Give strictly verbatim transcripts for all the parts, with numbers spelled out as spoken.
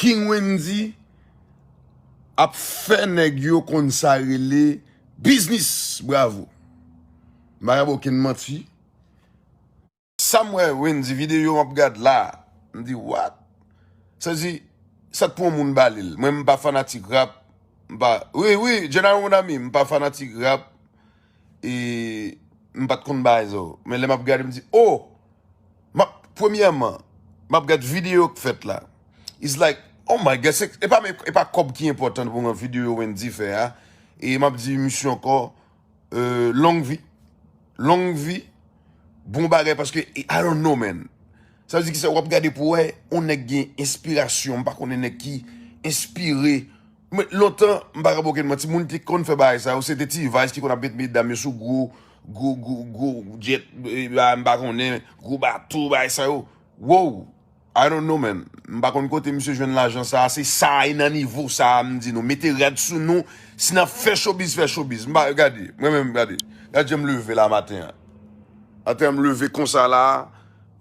King Wendy ap fè nèg yo konn sa rele biznis. Bravo. M pa ka ba okenn manti. Sa m wè Wendy videyo m ap gad la, m di, "What?" Sa di, sa k pou yon moun ba li l. Mwen, m pa fanatik rap. M pa, wi, wi, Gennaro, mon ami, m pa fanatik rap. E m pa t konn bagay sa yo. Men lè m ap gade, m di, "Oh!" M ap, premyèman, m ap gad videyo k fèt la. It's like, oh my God, se, e pa, e pa kòb ki enpòtan pou yon videyo Wendy fè a. E m ap di misye ankò, euh, longue vie. Longue vie. Bon bagay, paske, I don't know, man. Sa vle di ki sa, w ap gade pou wè, yon nèg gen enspirasyon. M pa konnen nèg ki enspire. Men lontan, m pa ka ba okenn manti, moun ki konn fè bagay sa yo, se te T-Vice ki konn ap met medam yo sou gwo, gwo, gwo, gwo jet, eh, ba, m pa konnen, gwo bato, bagay sa yo. Wow! I don't know, man. M pa konn kote misye jwenn lajan sa a. Se sa a, e nan nivo sa a, m di nou. Mete rad sou nou. Si n ap fè showbiz, fè showbiz. M pa, gade, mwen menm, gade. Gade jan m leve la maten an. Maten an, m leve konsa la.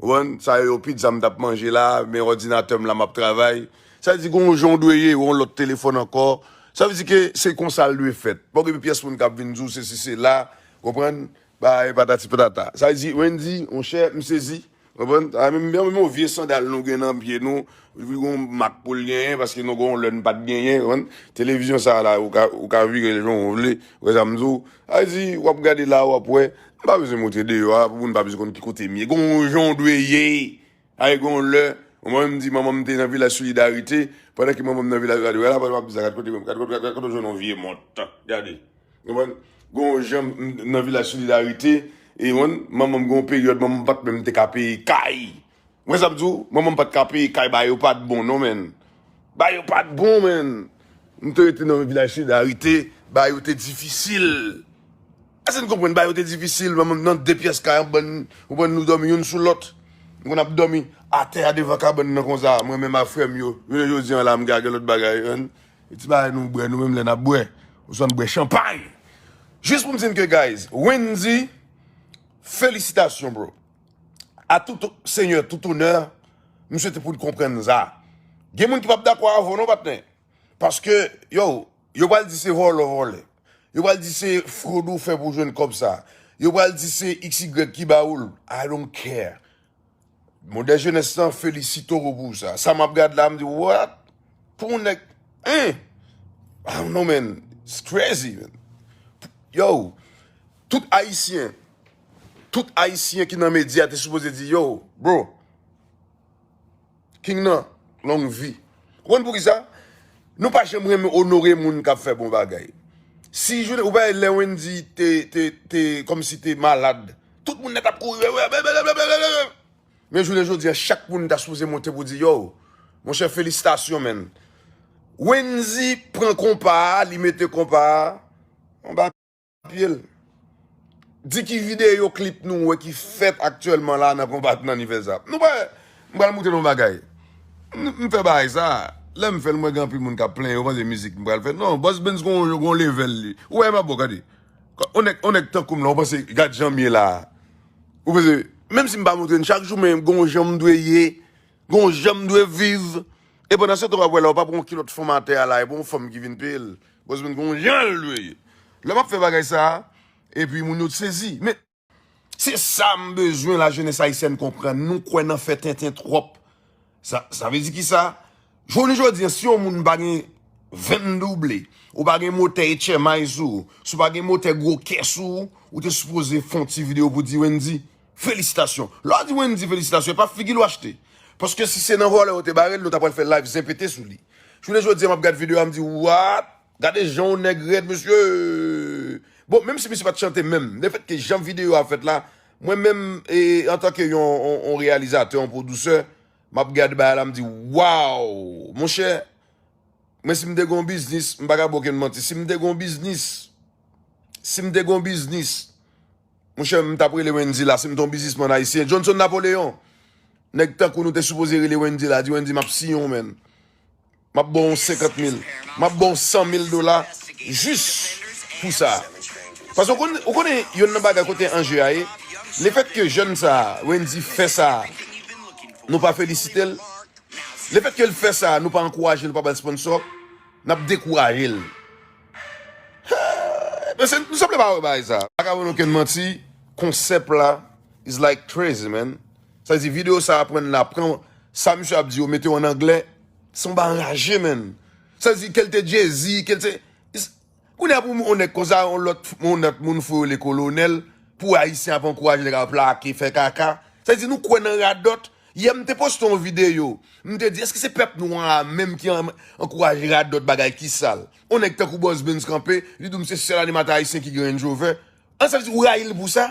Ou konprann? Sa yo pizza m t ap manje la. Men òdinatè m la, m ap travay. Sa vle di, gon jan w dwe ye, yon lòt telefòn ankò. Sa vle di ke se konsa l dwe fèt. Pa gen pyès moun k ap vin di w sesi, sela. Ou konprann? Bay patati patata. Sa vle di, Wendy, monchè, m sezi. Konprann? A, menm, menm, menm yon vye sandal nou gen nan pye nou, li gon mak pou l genyen, paske nou gon lè n pa t genyen, konprann? Televizyon sa a la, ou ka, ou ka vire l jan w vle, ou wè sa m di w? Sa vle di, w ap gade la, w ap wè, m pa bezwen montre deyò a, pou moun pa bezwen konn ki kote m ye. Gon jan w dwe ye. Ay, gon lè, mwen menm di manman m te nan Vilaj Solidarite, pandan ke manman m nan Vilaj Solidarite, wè la, pandan m ap di sa, gad kote, gad kote, gad kote w jwenn yon vye mont. Gade. Konprann? Gon jan m nan Vilaj Solidarite, e konprann, manman m gon peryòd, manman m pa t menm te ka peye kay. Mwen sa m di w, manman m pa t ka peye kay, bagay yo pa t bon non, menn. Bagay yo pa t bon, menn. M te rete nan Vilaj Solidarite, bagay yo te difisil. Èske n konprann? Bagay yo te difisil, manman m nan de pyès kay, yon bann, yon bann nou dòmi youn sou lòt. Nou konn ap dòmi atè a devan kabann nan konsa, mwen menm ak frè m yo. Jounen jodi an la, m gen lòt bagay, konprann? E ti bagay nou bwè, nou menm lè n ap bwè, oswa n bwè chanpay. Jis pou m di n ke, guys, Wendy, felisitasyon, bro. A tout seigneur, tout honneur, m swete pou n konprann sa. Gen moun ki p ap dakò avè w non, patnè. Paske, yo, yo pral di se vòlè w vòlè. Yo pral di se fwod ou fè pou jwenn kòb sa. Yo pral di se X Y ki ba ou l. I don't care. Modèl jenès lan felisite w pou sa. Sa m ap gad la, m di, "What?" Pou yon nèg, hein? I don't know, man. It's crazy, man. Yo, tout Ayisyen, tout Ayisyen ki nan medya te sipoze di, "Yo, bro, King nan, long vi." Ou konn poukisa? Nou pa janm renmen onore moun k ap fè bon bagay. Si jounen, ou pa wè lè Wendy te, te, te, kòmsi te malad, tout moun nèt ap kouri. Men jounen jodi a, chak moun ta sipoze monte pou di, "Yo, monchè, felisitasyon, menn." Wendy pran konpa a, li mete konpa a anba pye l. Di ki videyo klip nou wè ki fèt aktyèlman la nan konpa nan nivo sa. Nou pa, m pral montre nou yon bagay. M, m fè bagay sa. Lè m fè l, mwen gen anpil moun k ap plenyen, yo panse mizik m pral fè. Non, Boss Benz gon, gon level li. Ou wè m ap bon, gade. On nèg, on nèg tankou m la, ou panse, gad jan m ye la. Ou panse, menm si m pa montre n chak jou, men gon jan m dwe ye, gon jan m dwe viv. E pandan se tan, w ap wè la, ou pa pran yon kilòt fanm atè a la, e pa yon fanm ki vin peye l. Boss Benz gon jan l dwe ye. Lè m ap fè bagay sa a, epi moun yo sezi. Men, se sa m bezwen lajenès ayisyèn konprann. Nou kwè nan fè tenten twòp. Sa, sa vle di kisa? Jounen jodi a, si yon moun pa gen venn double, ou pa gen motè H M I sou ou, si w pa gen motè gwo kè sou ou, ou te sipoze fè yon ti videyo pou di, "Wendy, felisitasyon." Lè w di Wendy, felisitasyon, e pa figi l w achte. Paske si se nan vòlè yo te bare l, nou ta pral fè live zen pete sou li. Jounen jodi a, m ap gad videyo a, m di, "What?" Gade jan yon nèg rèd, mesye. Bon, menm si misye pa t chante menm, lefètke jan videyo a fèt la, mwen menm, e, antanke yon, yon, yon reyalizatè, yon pwodisè, m ap gade bagay la, m di, "Waw! Monchè, mwen si m te gen yon biznis, m pa ka ba w okenn manti, si m te gen yon biznis, si m te gen yon biznis, monchè, m t ap rele Wendy la, si m te yon biznismann ayisyen." Johnson Napoleon, nèg tankou nou te sipoze rele Wendy la, di, "Wendy, m ap siyen w, menn." M ap ba w yon senkant mil. M ap ba w san mil dola jis pou sa. Paske ou konn, ou konnen yonn nan bagay kote anje a ye. Lefètke jèn sa a, Wendy fè sa a, nou pa felisite l. Lefètke l fè sa, nou pa ankouraje l, nou pa ba l sponsò, n ap dekouraje l. Men se, nou sanble pa wè bagay sa. Pa ka ban nou okenn manti, konsèp la is like crazy, man. Sa vle di videyo sa aprann la, pran sa misye ap di yo, mete yo an anglè, se yon bagay anraje, man. Sa vle di ke l te Jay-Z, ke l te, kounye a pou yon nèg konsa, yon lòt, yon lòt moun fou yo rele kolonèl, pou ayisyen ap ankouraje nèg ap plake, fè kaka. Sa vle di nou kwè nan radòt. Yè m te poste yon videyo. M te di, èske se pèp nwa a menm ki an- ankouraje radòt bagay ki sal? Yon nèg tankou Bòs Benz kanpe, li di m se sèl animatè ayisyen ki gen Range Rover. An sa vle di ou rayi l pou sa?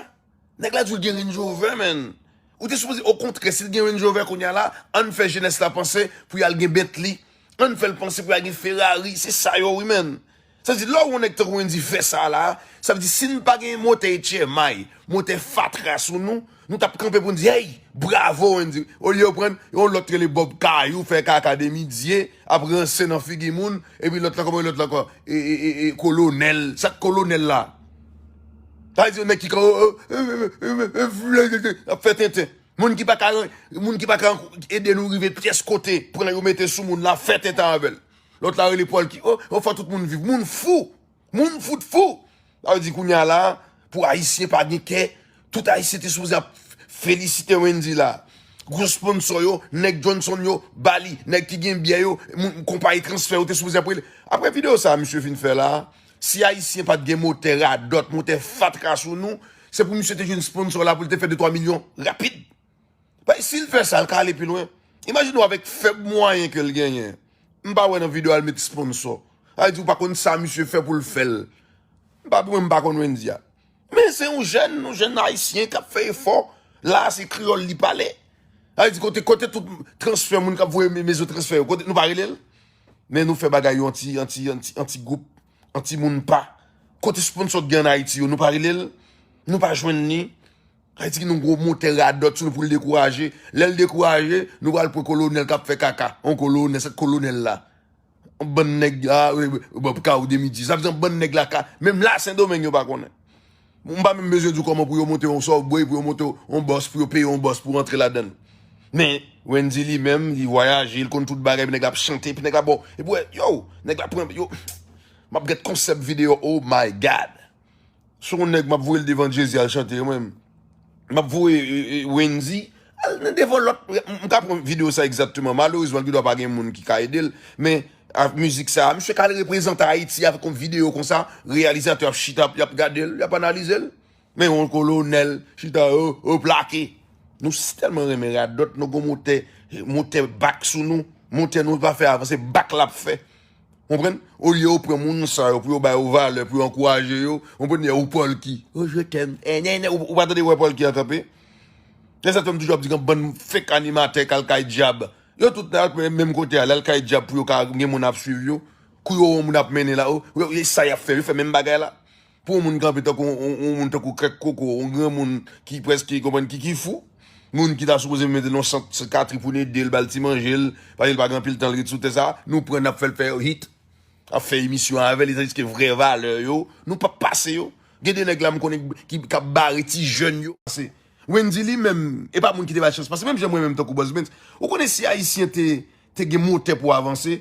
Nèg la di w l gen Range Rover, man. Ou te sipoze, okontrè, si l gen Range Rover kounye a la, ann fè jenès la panse pou y al gen Bentley. Ann fè l panse pou y al gen Ferrari. Se sa yo, wi, man. Sa vle di, lè w wè yon nèg tankou Wendy fè sa la, sa vle di, si n pa gen motè H M I, motè fatra sou nou, nou t ap kanpe pou n di, hey, bravo, Wendy. Olye yo pran yon lòt rele Bob Kayou, fè kaka de midye, ap ranse nan figi moun, epi lòt la, kòman lòt la ankò? E, e, e, e, kolonèl. Sa k kolonèl la? Sa vle di, yon nèg ki ka, ap fè tenten. Moun ki pa ka, moun ki pa ka ede nou rive pyès kote, pran yo mete sou moun la, fè tenten avè l. Lòt la rele Pòlki. Oh, oh, fò tout moun viv. Moun fou. Moun fout fou. Sa vle di kounye a la, pou ayisyen pa gen kè, tout ayisyen te sipoze ap felisite Wendy la. Gwo sponsò yo, nèg Johnson yo, ba li, nèg ki gen byè yo, moun, konpayi transfè yo te sipoze ap rele. Apre videyo sa a misye fin fè la, si ayisyen pa t gen motè radòt, motè fatra sou nou, se pou misye te jwenn sponsò la pou l te fè de twa milyon rapid. Bay, si l fè sa, l ka ale pi lwen. Imajine w avèk fèb mwayen ke l genyen. M pa wè nan videyo a l met sponsò. Sa vle di ou pa konn sa misye fè pou l fè l. M pa, mwen, m pa konn Wendy a. Men se yon jèn, yon jèn ayisyen k ap fè efò. La, se kreyòl li pale. Sa vle di kote, kote tout transfè moun k ap voye me- mezo transfè yo, kote, nou pa rele l? Men nou fè bagay yo anti, anti, anti, anti gwoup, anti moun pa. Kote sponsò k gen ann Ayiti yo, nou pa rele l? Nou pa jwenn li? Sa vle di nou gwo motè radòt sou nou pou l dekouraje. Lè l dekouraje, nou pral pran kolonèl k ap fè kaka. On kolonèl, se kolonèl la. On bann nèg, a, wi, wi, Bob Kayou de midye. Sa vle di on bann nèg la ka, menm la Sendomeng yo pa konnen. M pa menm bezwen di w kòman pou yo monte yon subway, pou yo monte yon bòs, pou yo peye yon bòs pou rantre ladan l. Men, Wendy li menm, li vwayaje, li konn tout bagay, epi nèg la ap chante, epi nèg la bon. Epi wè, yo, nèg la pran, yo, m ap gèt konsèp videyo, oh my God. Se yon nèg m ap voye l devan Jezi al chante, mwen. M ap voye, e, e, Wendy al nan devan lòt. M, m ka pran videyo sa egzakteman. Malerezman, li gendwa pa gen moun ki ka ede l. Men, ak mizik sa a, misye ka al reprezante Ayiti avèk yon videyo konsa. Reyalizatè ap chita, y ap gade l, y ap analize l. Men yon kolonèl chita, o, o, plake. Nou tèlman renmen radòt, nou gon motè, motè bak sou nou. Motè nou pa fè avanse, bak l ap fè. Konprann? Olye yo pran moun sa yo pou yo ba yo valè, pou yo ankouraje yo. Konprann? Ou Pòlki. Oh, je t'aime. Eh, nè, nè, ou, ou pa tande wè Pòlki an kanpe? Se sa fè m toujou ap di gen bann fake animatè k al kay dyab. Yo tout al menm kote a, l al kay dyab pou yo ka gen moun ap swiv yo. Kou yo wè moun ap mennen la, oh, yo, e sa y ap fè, yo fè menm bagay la. Pou yon moun kanpe tankou yon, yon, yon moun tankou Krèk Koko, yon granmoun ki prèske, konprann, ki, ki fou. Moun ki ta sipoze mete l nan sant sikatri pou n ede l, ba l ti manje l, paske l pa gen anpil tan l ret sou tè sa, nou pran n ap fè l fè hit, ap fè emisyon avè l, tandiske vrè valè yo, nou p ap pase yo. Gen de nèg la m konnen ki, k ap bare ti jèn yo. Pase. Wendy li menm, e pa moun ki te ba l chans pase, menm jan mwen menm tankou Bòs Benz. Ou konnen si Ayisyen te, te gen motè pou avanse,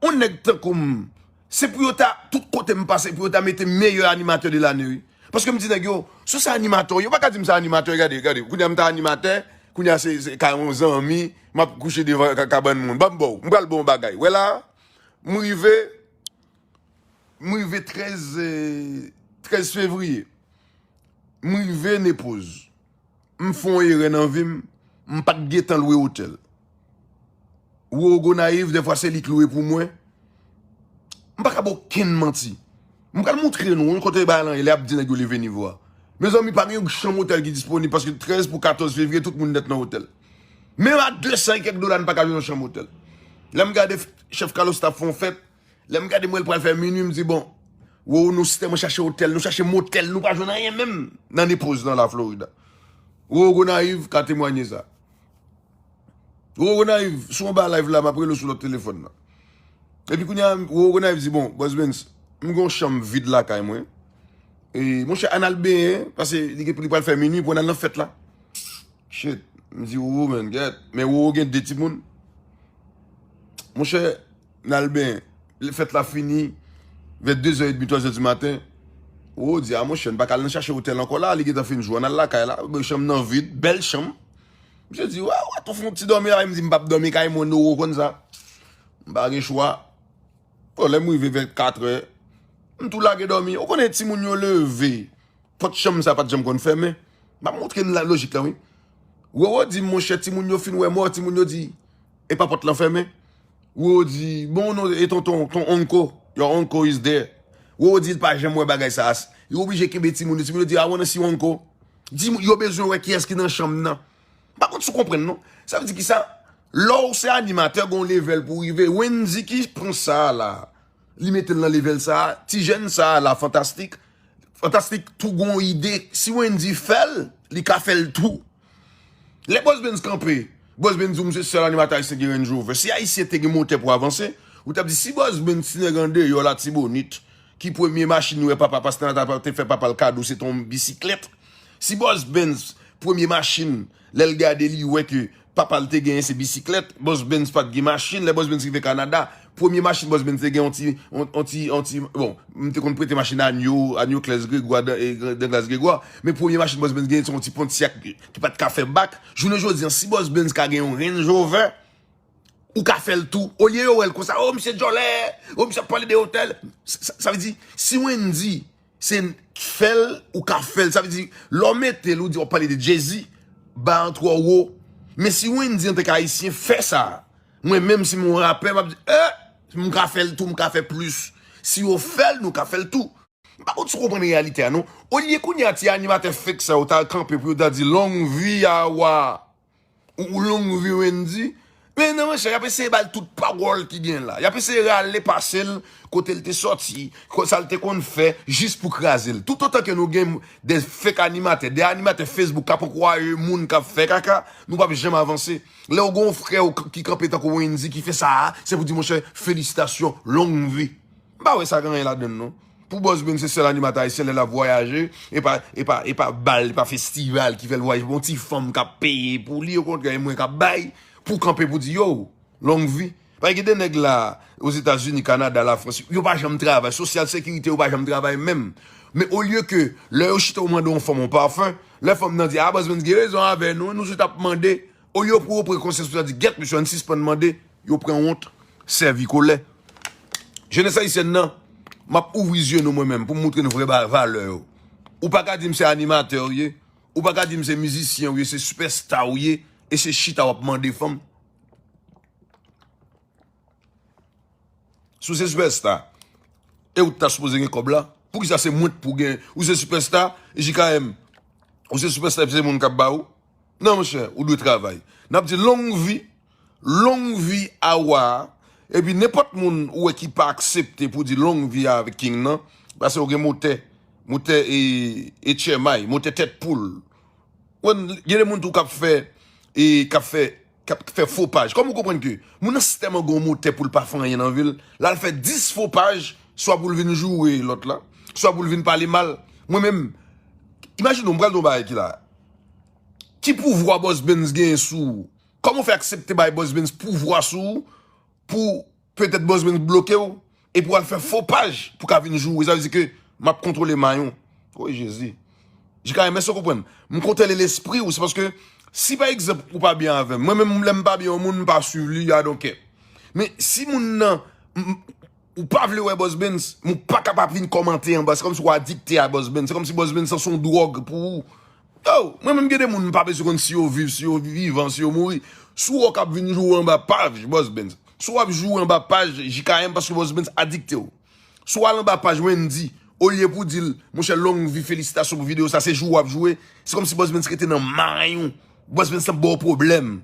yon nèg tankou m, se pou yo ta, tout kote m pase, pou yo ta mete meyè animatè de lane, wi. Paske m di nèg yo, sou sa animatè, yo pa ka di m sa animatè, gade, gade, kounye a m ta animatè, kounye a se, se ka yon zanmi, m ap kouche devan ka- kabann moun. Ban m ba w, m pral ba w yon bagay. Wè la, m rive, m rive trèz, eh, trèz fevriye. M rive Nepoz. M fè yon erè nan vi m, m pa t gentan lwe otèl. Roro Gonayiv, dèfwa se li k lwe pou mwen. M pa ka ba okenn manti. M pral moutre nou, yon kote bagay lan ye, lè y ap di nèg yo leve nivo a. Mezanmi, pa gen yon chanm otèl ki disponib paske trèz pou katòz fevriye, tout moun nèt nan otèl. Menm a de san e kèk dola, n pa ka jwenn yon chanm otèl. Lè m gade f- chèf Carlos t ap fè yon fèt, lè m gade mwen, l pral fè minui, m di, bon, Roro, nou tèlman chache otèl, nou chache motèl, nou pa jwenn anyen menm nan Nepoz nan la Florida. Roro Gonayiv ka temwanye sa. Roro Gonayiv, sou anba live la, m ap rele w sou lòt telefòn nan. Epi kounye a, Roro Gonayiv di, bon, Bòs Benz, m gen yon chanm vid lakay mwen. E, monchè, ann al benyen, paske li gen, li pral fè minui pou n al nan fèt la. Shit. M di, Roro, man, gèt. Men Roro gen de timoun. Monchè, n al benyen. Fèt la fini, vè de zè edmi, twa zè di maten. Wowodi, a monchè, n pa ka al nan chache otèl ankò la, li gentan fin jou, ann al lakay la. Bon, chanm nan vid, bèl chanm. Misye di, wè, wè, tou fè yon ti dòmi la, m di, m p ap dòmi kay mwen, non, ou konn sa. M pa gen chwa. Bon, lè m rive vè katrè, m tou lage dòmi. Ou konnen timoun yo leve. Pòt chanm sa pa t janm konn fèmen. M ap montre n la lojik la, wi. Wowo di m, monchè, timoun yo fin wè mò, timoun yo di, e pa pòt lan fèmen. Wowo di, bon, non, e tonton, ton uncle, your uncle is there. Wowo di, l pa janm wè bagay sa a. Yo oblije kenbe timoun yo, timoun yo di, I wanna see uncle. Di, yo bezwen wè kiyès ki nan chanm nan. M pa konn si w konprann, non. Sa vle di ki sa? Lè w se animatè, gen yon level pou w rive. Wendy ki pran sa a la. Li mete l nan level sa a. Ti jèn sa a la, Fantastik. Fantastik tou gon ide. Si Wendy fè l, li ka fè l tou. Lè Boss Benz kanpe, Boss Benz di w, m se sèl animatè ayisyen ki gen Range Rover. Si ayisyen te gen motè pou avanse, ou t ap di, si Boss Benz ti nèg andeyò Latibonit, ki premye machin ou wè papa Paster Nata te fè papa l kado, se t on bisiklèt. Si Boss Benz, premye machin, lè l gade li wè ke papa l te genyen se bisiklèt, Boss Benz pa t gen machin, lè Boss Benz rive Kanada, premye machin Boss Benz te gen, on ti, on, on ti, on ti, bon, m te konn prete machin Anyo, Anyo Klès Gregwa, Dan-, e, Danglas Gregwa, men premye machin Boss Benz genyen se on ti Pontiac ki pa t ka fè bak. Jounen jodi an, si Boss Benz ka gen yon Range Rover, ou ka fè l tou. Olye yo wè l konsa, o, misye djòlè, o, misye ap pale de otèl. Sa, sa, sa vle di, si Wendy se fè l, ou ka fè l. Sa vle di, lè w mete l, ou di, w ap pale de Jay-Z, ba an twò wo. Men si Wendy, antanke ayisyen, fè sa, mwen menm, si m yon rapè, m ap di, e, m ka fè l tou, m ka fè plis. Si yo fè l, nou ka fè l tou. M pa konn si w konprann reyalite a, non. Olye kounye a, ti animatè fake sa yo ta kanpe pou yo ta di, long vi a wa. Ou, ou long vi Wendy. Men non, monchè, y ap eseye ba l tout pawòl ki gen la. Y ap eseye rale pase l kote l te sòti, ko-, sa l te konn fè, jis pou kraze l. Toutotan ke nou gen de fake animatè, de animatè Facebook k ap ankouraje moun k ap fè kaka, nou p ap janm avanse. Lè w gen yon frè w k-, ki kanpe tankou Wendy ki fè sa a, se pou di, monchè, felisitasyon, long vi. M pa wè sa gen anyen ladann, non. Pou Boss Benz se sèl animatè ayisyen lè l ap vwayaje, e pa, e pa, e pa bal, e pa festival ki fè l vwayaje. Bon, ti fanm k ap peye pou li, okontrè, e mwen k ap bay, pou kanpe pou di, yo, long vi. Paske gen de nèg la, Ozetazini, Kanada, Lafrans, yo pa janm travay. Sosyal sekirite, yo pa janm travay menm. Men olye ke, lè yo chita, ou mande yon fanm yon pafen, lè fanm nan di, a, Boss Benz gen rezon avè nou, nou sot ap mande, olye pou yo pran konsyans pou yo di, gèt, mesye, ann sispann mande, yo pran wont, sèvi kolè. Jenès ayisyèn nan, m ap ouvri zye nou mwen menm pou m moutre n vrè ba-, valè yo. Ou pa ka di m se animatè w ye, ou pa ka di m se mizisyen w ye, se sipèsta w ye, e se chita w ap mande fanm. Si w se sipèsta, e ou t ta sipoze gen kòb la, poukisa se mwen k pou gen? Ou se sipèsta, J K M, ou se sipèsta, epi se moun k ap ba ou? Non, monchè, ou dwe travay. N ap di long vi, long vi a wa a, epi nenpòt moun ou wè ki pa aksepte pou di long vi a avèk King nan, paske ou gen motè, motè e, e tchèmay, motè tèt poul. Ou konn, gen de moun tou k ap fè, e k ap fè, k ap fè fo paj. Kòman ou konprann ke moun nan si tèlman gen yon motè pou l pa fè anyen nan vi l, l al fè dis fo paj, swa pou l vin joure lòt la, swa pou l vin pale mal. Mwen menm, imajine w, m pral di yon bagay ki la. Ki pouvwa Boss Benz genyen sou ou? Kòman w fè aksepte bay Boss Benz pouvwa sou ou pou petèt Boss Benz bloke w, epi w al fè fo paj pou ka vin joure? Sa vle di ke m ap kontwole may ou. Woy, Jezi. J K M, èske w konprann? M kontwole lespri w, se paske si pa egzanp ou pa byen avè m, mwen menm lè m pa byen yon moun, m pa swiv li, I don't care. Men si moun nan, m, m, ou pa vle wè Boss Benz, men ou pa ka pa vin kòmante anba. Se kòmsi w adikte a Boss Benz. Se kòmsi Boss Benz sa se yon dwòg pou ou. Yo, mwen menm gen de moun m pa bezwen konn si yo viv, si yo vivan, si yo mouri. Si w wè w k ap vin joure anba paj Boss Benz, si w ap joure anba paj J K M paske Boss Benz adikte w. Si w al anba paj Wendy, olye pou di l, monchè, long vi, felisitasyon pou videyo sa, se joure w ap joure. Se kòmsi Boss Benz rete nan may ou. Boss Benz t ap ba w pwoblèm.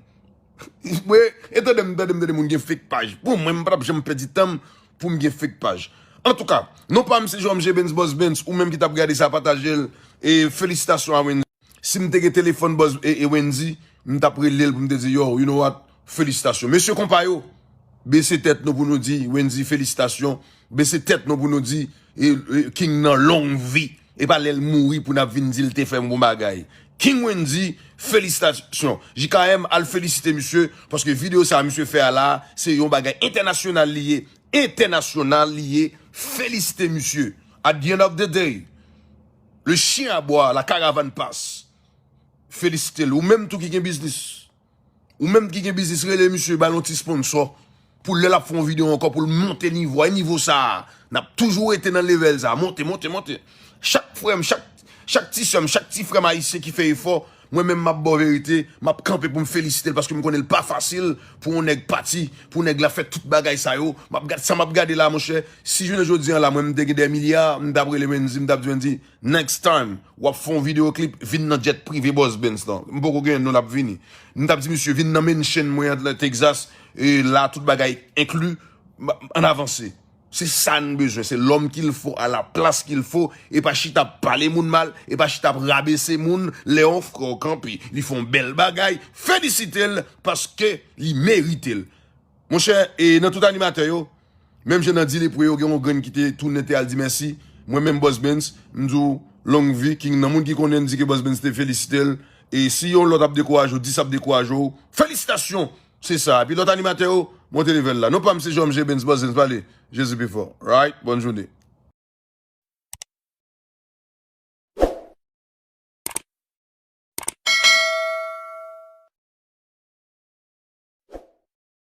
Mwen, e tande m, tande m, tande moun gen fake paj. Bon, mwen, m pa t ap janm pèdi tan m pou m gen fake paj. Antouka, non pa m se J M G Benz, Boss Benz, ou menm ki t ap gade sa, pataje l. E felisitasyon a Wendy. Si m te gen telefòn Boss e, e Wendy, m t ap rele l pou m te di, yo, you know what? Felisitasyon. Mesye konpa yo, bese tèt nou pou nou di Wendy felisitasyon. Bese tèt nou pou nou di, e, e, King nan long vi. E pa lè l mouri pou n ap vin di l te fè yon bon bagay. King Wendy, felisitasyon. J K M, al felisite misye, paske videyo sa a misye fè a la, se yon bagay entènasyonal li ye. Entènasyonal li ye. Felisite misye. At the end of the day, le chien aboie, la caravane passe. Felisite l. Ou menm tou ki gen biznis. Ou menm ki gen biznis, rele misye, ba l yon ti sponsò. Pou lè l ap fè yon videyo ankò, pou l monte nivo a. E nivo sa a, n ap toujou rete nan level sa a. Monte, monte, monte. Chak frè m, chak, chak ti sè m, chak ti frè m ayisyen ki fè efò, mwen menm m ap ba w verite, m ap kanpe pou m felisite l paske m konnen l pa fasil pou yon nèg pati, pou nèg la fè tout bagay sa yo. M ap gad sa m ap gade la, monchè. Si jounen jodi an la, mwen m te gen de milya, m t ap rele Wendy, m t ap di Wendy, next time, w ap fè yon videyo klip, vin nan jet prive Boss Benz lan. M poko genyen l non, l ap vini. M t ap di misye, vin nan mansion mwen an nan Texas, e la tout bagay enkli, m-, ann avanse. Se sa n bezwen, se l'homme qu'il faut à la place qu'il faut, e pa chita ap pale moun mal, e pa chita ap rabese moun, lè yon frè w kanpe, li fè yon bèl bagay, felisite l, paske li merite l. Monchè, e nan tout animatè yo, menm jan nan Dile Pre yo, gen yon grenn ki te tounen te al di mèsi, mwen menm Boss Benz, m di w, long vi, King nan moun ki konnen m di ke Boss Benz te felisite l, e si yon lòt ap dekouraje w, dis ap dekouraje w, felisitasyon! Se sa. Epi lòt animatè yo, monte level la. Non pa m se J M G Benz, Boss Benz, pale. Jezi pi fò. Right? Bòn jounen.